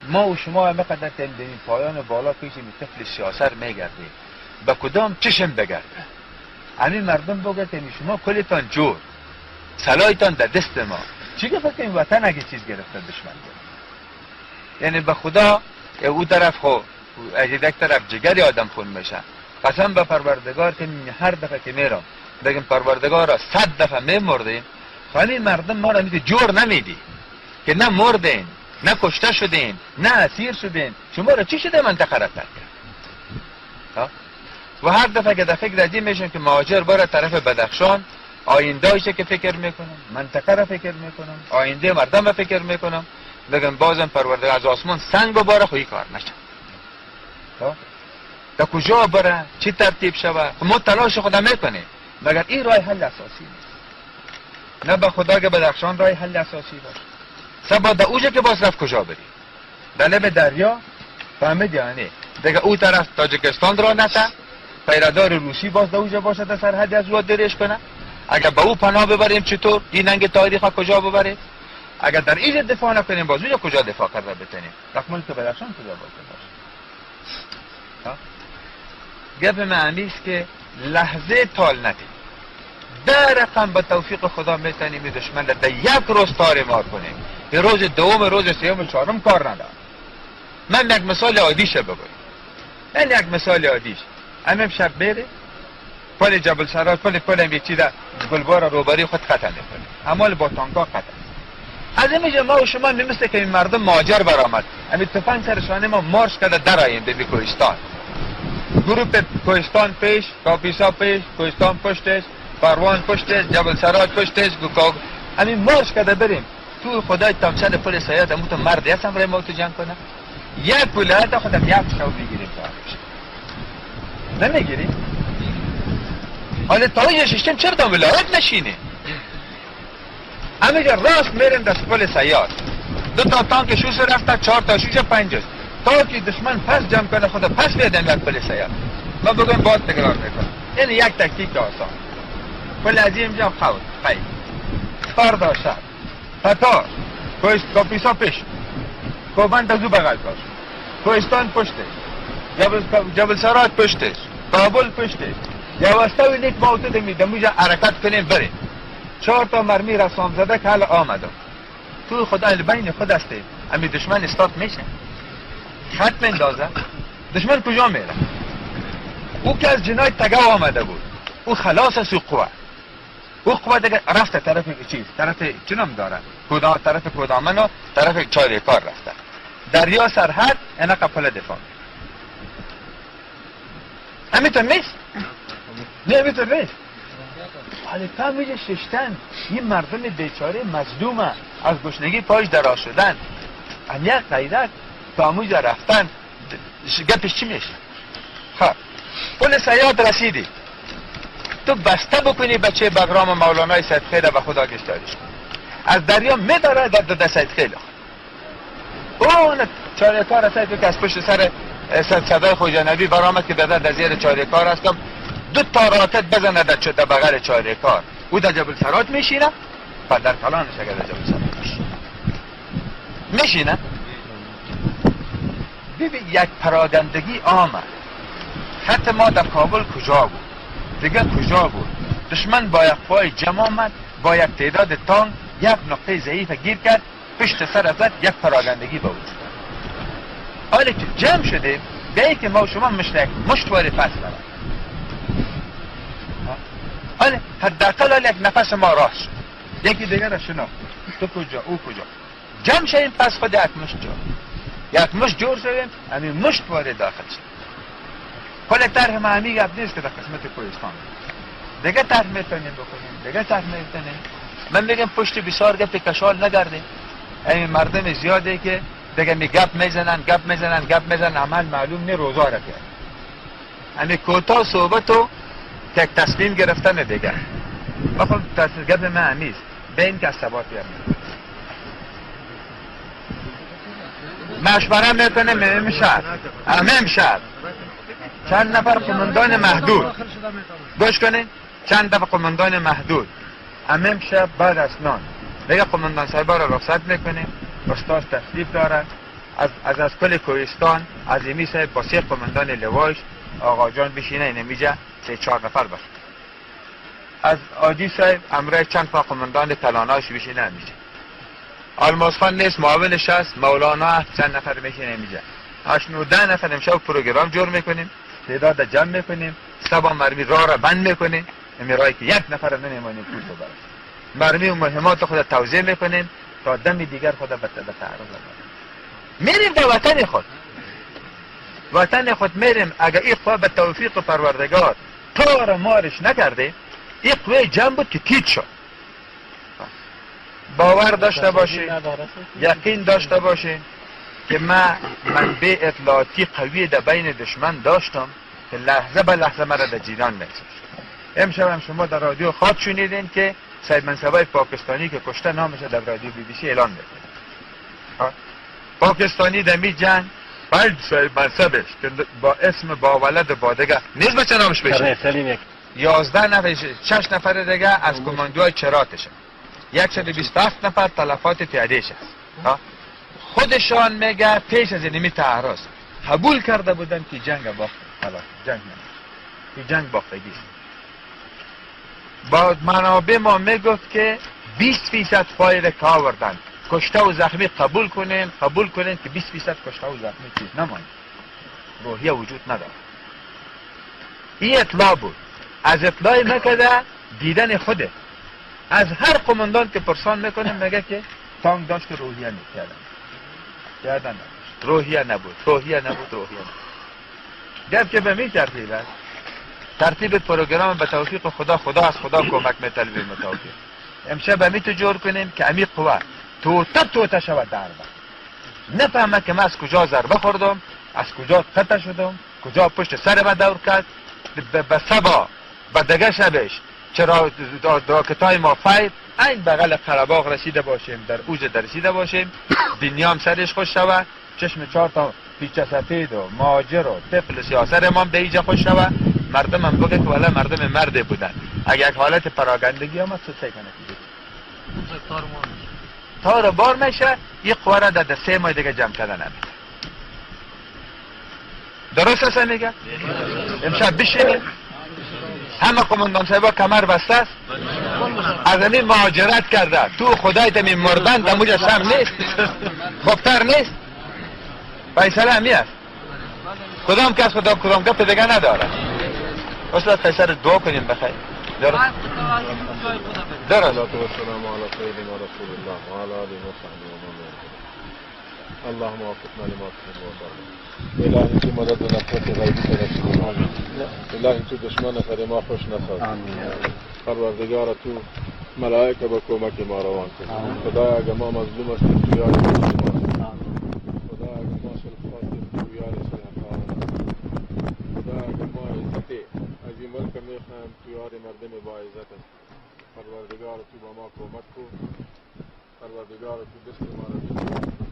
ما و شما همه قدر که این پایان بالا پیش می طفل سیاست میگردیم، به کدام چشم بگرده؟ همین مردم بگه که شما کلتان جور، سلایتان در دست ما. چی گفت که این وطن اگه چیز گرفته دشمن گرفت. یعنی به خدا او طرف خو از یک طرف جگر آدم خون میشه. قسم به پروردگار که هر دفعه که میرم بگم پروردگار 100 دفعه میمردیم، خالی مردم ما را میگه جور نمیدی که نه مردین، نه کشته شدین، نه اسیر شدین، شما را چی شده منطقه را ترک کرد؟ و هر دفعه که در فکر از میشن که مهاجر بره طرف بدخشان، آینده که فکر میکنم، منطقه را فکر میکنم، آینده مردم را فکر میکنم، بگم بازم پروردگار از آسمان سنگ بباره خویی کار نشه. تا کجا بره، چی ترتیب شوه؟ ما تلاش خودم میکنیم، مگر این راه حل اساسی نیست. نه به خدا که بدخشان راه حل اساسی باشه. سبا در اوجه که باز رفت کجا بری؟ در لب دریا، فهمید؟ یعنی دیگه او طرف تاجیکستان را نته، پیردار روسی باز در اوجه باشه، در سرحد از او درش کنه. اگر به او پناه ببریم چطور؟ این ننگ تاریخ کجا ببریم؟ اگر در اینجا دفاع نکنیم باز اونجا کجا دفاع کرده بتونیم؟ رفت ملک بدخشان کجا باشه؟ گپ معنی است که لحظه تال ندیم، در رقم به توفیق خدا میتونیم دشمن را در یک روز تار مار کنیم. به روز دوم، روز سوم، چهارم کار ندارم. من یک مثال عادیش بگویم، من یک مثال عادیش، امیم شب بره پل جبل سراج، پل یک چیز گلبار روبری خود قطع میکنه، امال با تانکا قطع. از اینجا ما و شما میمسته که این مردم مهاجر برآمد، همین تفنگ سر شانه ما مارش کرده درآییم به کوهستان. گروپ کوهستان پیش، کاپیسا پیش، کوهستان پشتش، پروان پشتش، جبل سراج پشتش، همین مارش کرده بریم. تو خدای تامسن پل سیاد امو تو مرد هستم برای ما تو جنگ کنه. یک ولایت خودم یک شو میگیریم تا نمیگیریم. حالا تا اینجا ششتیم، چرا تا ولایت نشینه؟ همینجا راست میریم دست پل سیاد، دو تا تانک شوش رفته، چهار تا شوش پنج است. تا که دشمن پس جمع کنه خود پس بیادم یک پل سیاد. من بگم باز تکرار میکنم، یعنی یک تکتیک آسان. پل عظیم جا خود خیلی فردا شب قطار کاپیسا پیش، کوبند از او بغل کاش، کوهستان پشتش، جبل سرات پشتش، کابل پشتش، یواسته و نیک ما تو دمی دموجا حرکت کنیم بریم. چهار تا مرمی رسام زده که حالا آمدم تو خدا بین خود هستی. امی دشمن استارت میشه، خط مندازه. دشمن کجا میره؟ او که از جنای تگه آمده بود، او خلاص از او قوه، او قوه دیگه رفته طرف چیز، طرف چنم داره کدا، طرف کدامن و طرف چاریکار رفته. دریا سرحد اینا قپل دفاع همینطور نیست؟ نه همینطور نیست. حالا تا میشه ششتن این مردم بیچاره مظلومه، از گشنگی پایش دراز شدن، هم یک غیرت تا موجه رفتن، گپش چی میشه؟ خب پل صیاد رسیدی، تو بسته بکنی بچه بگرام مولانای سید خیل به خدا گشتاریش از دریا میداره در دو سید خیل. اون چاریکار رسید که از پشت سر صدای خوجه نبی برآمد که در زیر چاریکار هستم، دو تا راکت بزنه در چه بغل چاریکار، او در جبل سرات میشینه، پدر کلانش اگر در جبل سرات میشینه. ببین یک پراگندگی آمد. خط ما در کابل کجا بود؟ دیگه کجا بود؟ دشمن با یک پای جمع آمد، با یک تعداد تانک یک نقطه ضعیف گیر کرد، پشت سر زد، یک پراگندگی به وجود. حالا که جمع شده به که ما و شما مشت مشت پس برد. حالا حداقل یک نفس ما راست شد، یکی دیگر را شناخت، تو کجا او کجا، جمع شدیم، پس خود یک مشت جور، یک مشت جور شدیم، همین مشت وارد داخل شد. کل طرح ما همی گپ نیست که در قسمت کوهستان دیگه طرح میتونیم بکنیم، دیگه طرح میتونیم. من میگم پشت بسیار گپ کشال نگردیم. این مردم زیاده که دیگه می گپ میزنن، گپ میزنن، گپ میزنن، عمل معلوم نی. روزا را کرد همین کوتاه صحبت و یک تصمیم گرفتن دیگه. ما خب گپ من همیست به این که از ثبات بیارم مشوره میکنه. امشب امشب چند نفر قماندان محدود گوش کنین، چند نفر قماندان محدود امشب بعد از نان دیگه قماندان صاحبا را رخصت میکنیم. استاد تشریف دارد. از کل کوهستان عظیمی صاحب با 3 قماندان لوایش آقا جان بشینه اینمیجا 3-4 نفر باشه. از عادی صاحب امرای چند تا قماندان کلاناش بشینه همیشه. آلماس خان نیست، معاونش هست، مولانا چند نفر میشینه میجا. 8-9 نفر امشب پروگرام جور میکنیم، تعداد جمع میکنیم، سبا مرمی راه را بند میکنیم، امی راهی که یک نفر نمیمانیم پول ببرد. مرمی و مهمات خود توزیع میکنیم تا دم دیگر خود به تعرض نبریم. میریم به وطن خود، وطن خود میریم. اگر این قوه به توفیق پروردگار تار مارش نکرده، این قوه جمع بود که تیت شد. باور داشته باشین، یقین داشته باشین که من منبع اطلاعاتی قوی در بین دشمن داشتم که لحظه به لحظه مرا در جیران میگذاشت. امشب هم شما در رادیو خواب شنیدین که صاحب منصبای پاکستانی که کشته نامش در رادیو بی بی سی اعلان میکنه. پاکستانی در می جنگ بعد صاحب منصبش که با اسم با ولد با دیگه نیست بچه نامش بشه 11 نفر 6 نفر دیگه از کماندوهای چراتشه، 127 نفر تلفات پیادهش است. خودشان میگه پیش از اینمی تعرض قبول کرده بودن که جنگ باخت، خلاص جنگ نمیشه، که جنگ باختگی است. با منابع ما میگفت که 20% فایر که آوردن کشته و زخمی قبول کنین، قبول کنین که 20% کشته و زخمی چیز نماند، روحیه وجود نداره. این اطلاع بود، از اطلاع مکده دیدن خوده. از هر قماندان که پرسان میکنه میگه که تانک داشت که روحیه نکردن، کردن نداشت، روحیه نبود، روحیه نبود، روحیه نبود. گفت که به می ترتیب است، ترتیب پروگرام به توفیق خدا، خدا از خدا کمک میطلبیم توفیق. امشب همی تو جور کنیم که امی قوه توته توته شود ضربه، نفهمه که من از کجا ضربه خوردم، از کجا قطع شدم، کجا پشت سر من دور کرد. به سبا به دگه شبش چرا راکتای ما فایر این بغل قره‌باغ رسیده باشیم، در اوج در رسیده باشیم، دنیا هم سرش خوش شوه، چشم 4 تا پیچه سفید و مهاجر و طفل سیاسر ما هم در اینجا خوش شوه، مردم هم بگه که والا مردم مرد بودن. اگه یک حالت پراگندگی آمد تو سه کنه تار بار میشه، این قوه را در 3 ماه دیگه جمع کردن نمیده. درست است میگه؟ امشب بشینیم همه قماندان صاحبا کمر بسته است، از همین مهاجرت کرده تو خدایت می مردن در موجه سم نیست، خوبتر نیست. فیصله همی است، کدام کس خدا کدام گپ دیگه نداره. استاد فیصله دعا کنیم بخیر. درست. درست. والسلام علی سیدنا رسول الله و علی آله و صحبه و من والاه. اللهم وفقنا لما تحب وترضى. الهی تو مدد و نصرت غیبی ترسول. الهی تو دشمن سر ما خوش نساز. پروردگار تو ملائکه به کمک ما روان کن. خدایا اگر ما مظلوم هستیم تو یار مظلوم. خدایا اگر ما صلح خواستیم تو یار صلح خواهان. خدایا اگر ما عزت از این ملک میخواهیم تو یار مردم با عزت است. پروردگار تو با ما کمک کن. پروردگار تو دست ما را بگیر.